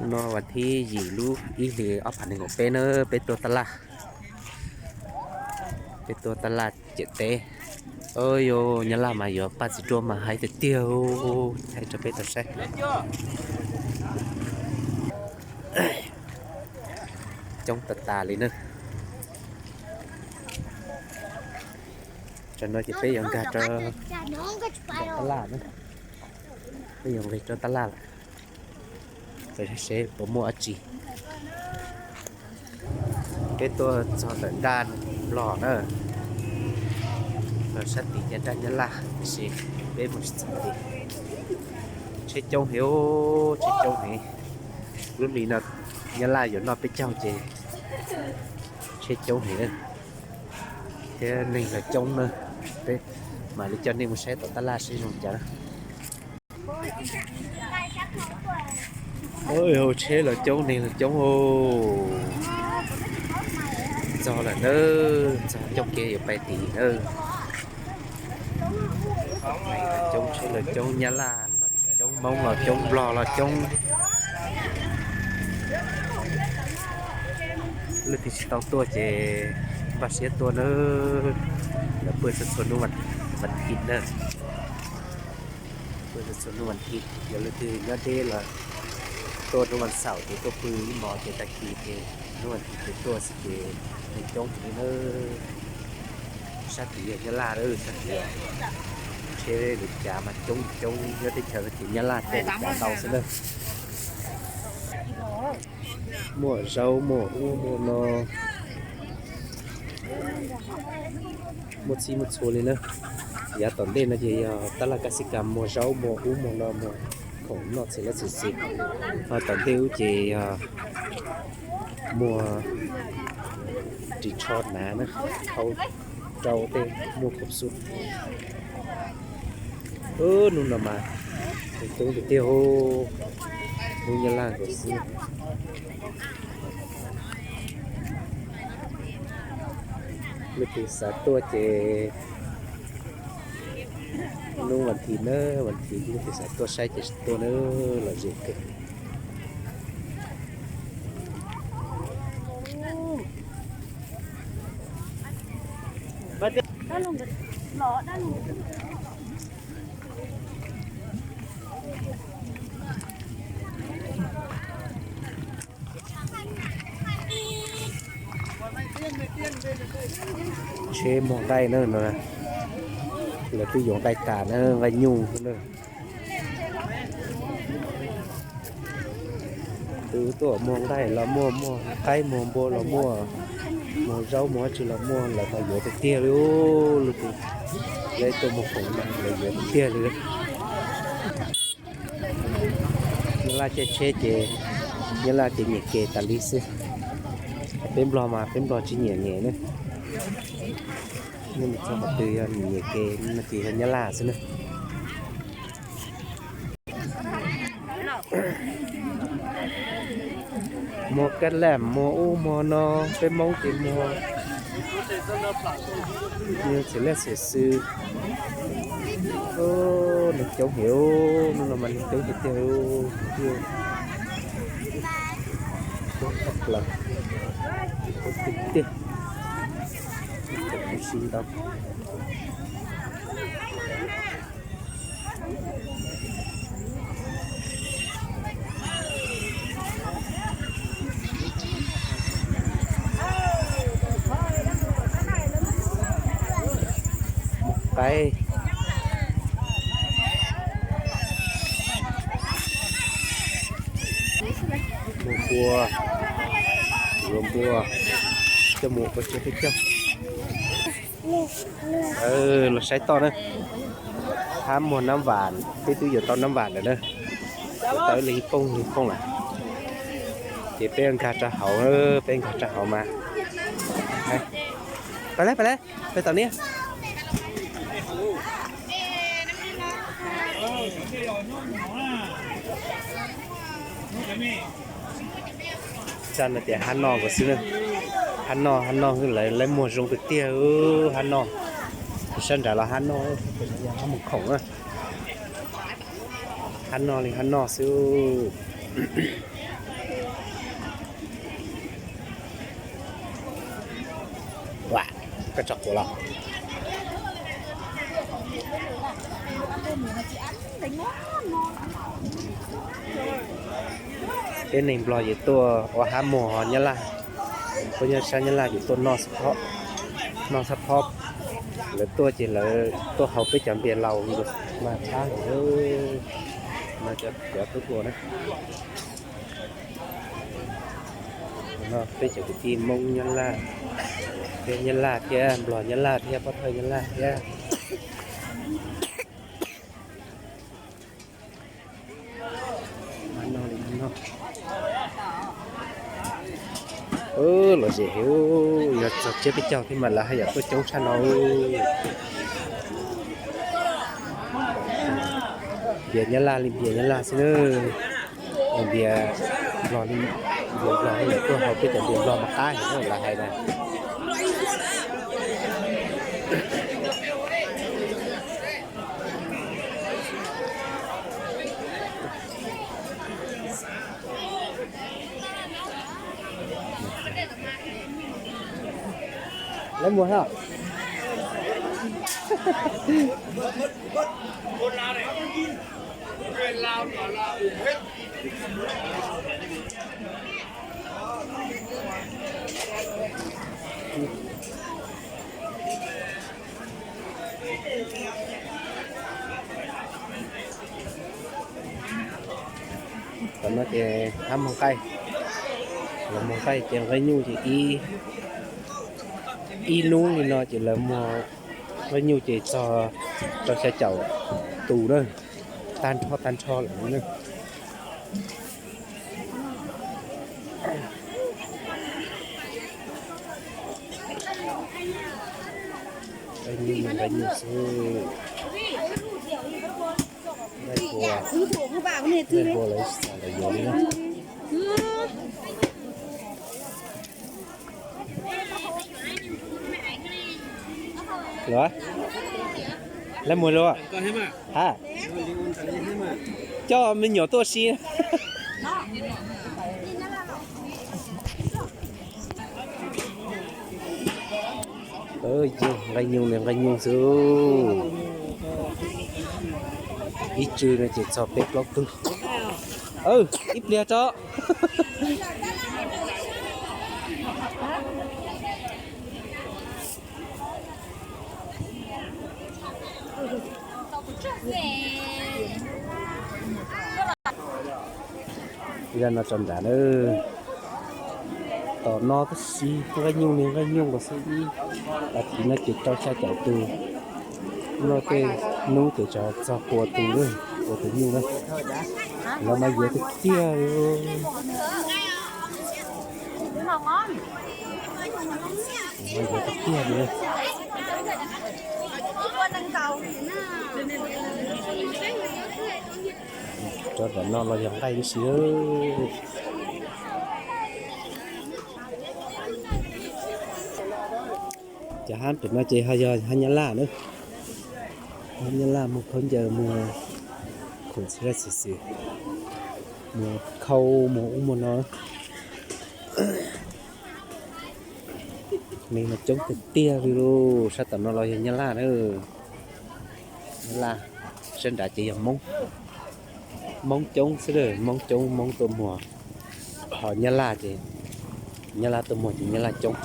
No vas thib yim lub ib hlis ob phav nees nkaum peb na, peb tuaj tab laj, peb tuaj tab laj ciam teb. Ov, yog Nyab Laj mas yuav paj txiv duaj mas haib tiag tiag, thaij rau peb tau saib. Coob tas tas li na. Tam no ces peb yuav nkag rau tab laj na, peb yuav nqis rau tab laj lawm. Seb puas muaj dab tsi. Peb tuaj txog ntawm nraj Nplog na, los sab tid ces nraj Nyab Laj, tiam sis peb mus tsis txog tid. Tsheb coob heev, tsheb coob heev. Lub hlis no Nyab Laj yuav noj peb caug ces tsheb coob heev thiab neeg los coob na. Peb mam li coj nej mus saib tom tab laj seb zoo cas. Hauv tsheb los coob, neeg los coob os. Txog lawm na, txog coob kev yuav pais tim na. Neeg los coob, tsheb los coob, Nyab Laj los coob, Hmoob los coob, Nplog los coob. Leej twg tsis tau tuaj ces npaj siab tuaj na. Lawv pw txhua txhua hnub vas thib na. Pw txhua hnub vas thib, yog leej twg nyob deb los tuaj hnub vas xaum ces tuaj pw ib hmos ces tag kis ces hnub vas thib ces tuaj xwb ces neeg coob heev li na. Sab tid yog Nyab Laj, sab tid tsheb li cas mas coob coob, nyob teb chaws no ces Nyab Laj tej li cas ntau xwb na. Muaj zaub muaj ub muaj no, muaj txhij muaj txhua li na. Yav tom ntej no ces yog tab laj kab xib kas muag zaub muag ub muag no muag khoom noj txhia lab txhia xwm. Ho tom ntej ub ces yog muag ris tsho hnav na, thau rau tej muag khoom xwb. Hnub no mas coob tiag tiag, hnub Nyab Laj nkaus xwb. Leej twg xav tuaj ces hnub vas thib na, vas thib leej twg xav tuaj saib ces tuaj na, lom zem kawg. Tsheb muag nqaij na no, lawv twb yuav nqaij tas na, nqaij nyuj na. Tus tuaj muag nqaij los muaj, muag qaib muag npua los muaj, muag zaub muag dab tsi los muaj, lawv mas yuav tiag tiag li. Lawv tuaj muag khoom mas lawv yuav tiag tiag li. Nyab Laj caij tsheb ces Nyab Laj ces nyiam kes tas li xwb. Peb Nplog mas peb Nplog tsis nyiam nyem na. Nej mus txog qhov twg yog nyiam kes no ces yog Nyab Laj xwb na. Muag kab lam muag ub muag no, peb Hmoob ces muag txhia lab txhia xwm. Neeg coob heev, hnub no mas neeg coob tiag tiag. Coob tshaj plaws, coob tiag tiag. Coob ntau. Muag qaib, muag npua, yuav npua coj mus ua tsiaj peb caug. Los saib toj na. Hab muag nab vam, peb twb yuav tau nab vam lawm na. Yuav tau ib leeg ib pooj ib pooj lawm. Ces peb nkag rau hauv, peb nkag rau hauv mas. Pab lab, pab lab, peb tom niab. Txaj no ces hab noj nkaus xwb na. Hab noj, hab noj, lawv muag zoo tiag tiag, hab noj. Sab nrad los hab noj, hab muag khoom na. Hab noj li hab noj xwb. Koj tso quav los. Peb neeg Nplog ces tuaj ua hab muag Nyab Laj, tuaj nyob sab Nyab Laj ces tuaj noj xab phob, noj xab phob. Lawv tuaj ces lawv tuaj haus peb cov npias laus mas qab heev. No cov tub hluas na. No peb cov kwv tij Hmoob Nyab Laj, peb Nyab Laj thiab Nplog Nyab Laj thiab Pov Thawj Nyab Laj thiab. Lom zem heev, yog txog tsiab peb caug thiab mas lawv haj yam tuaj coob tshaj no. Npias Nyab Laj li npias Nyab Laj xwb na. Npias Nplog li npias Nplog, haj yam tuaj haus peb cov npias Nplog mas qab heev lawv hais na. Lawv muag hab. Tam no ces hab muag nqaij, lawv muag nqaij ces nqaij nyuj ces ib hnub li no ces lawv muag nqaij nyuj ces txog rau xya caum tus na, tag nrho tag nrho lawm na. Nqaij nyuj, nqaij nyuj xwb. Nqaij hua, nqaij hua lawv tsis txaus lawv yuav li na. Lawv muag lawm hab. Coj me nyuam tuaj si. Nqaij nyuj li nqaij nyuj xwb. Ib tsw no ces txog peb plaub tug. Ib pliag tso. Zaj no tso nrad na. Tom no tab sis nqaij nyuj li nqaij nyuj nkaus xwb ib. Tam sim no ces rau xya caum tus. No tej hnub ces tso txog pua tus, pua tus nyuj na. Lawv mas yuav tiag tiag li. Mas yuav tiag tiag li. Rau tom no los yog nqaij tib si. Cov hab pem no ces ho yog hab Nyab Laj na. Hab Nyab Laj muag khaub ncaws, muag khoom txhia laj xwm xwm, muag khau, muag ub muag no. Neeg mas coob tiag tiag li lauj. Sab tom no los yog Nyab Laj na. Nyab Laj, sab nrad ces yog Hmoob. Hmoob coob xwb, Hmoob coob, Hmoob tuaj muag. Ho Nyab Laj ces, Nyab Laj tuaj muag ces Nyab Laj coob.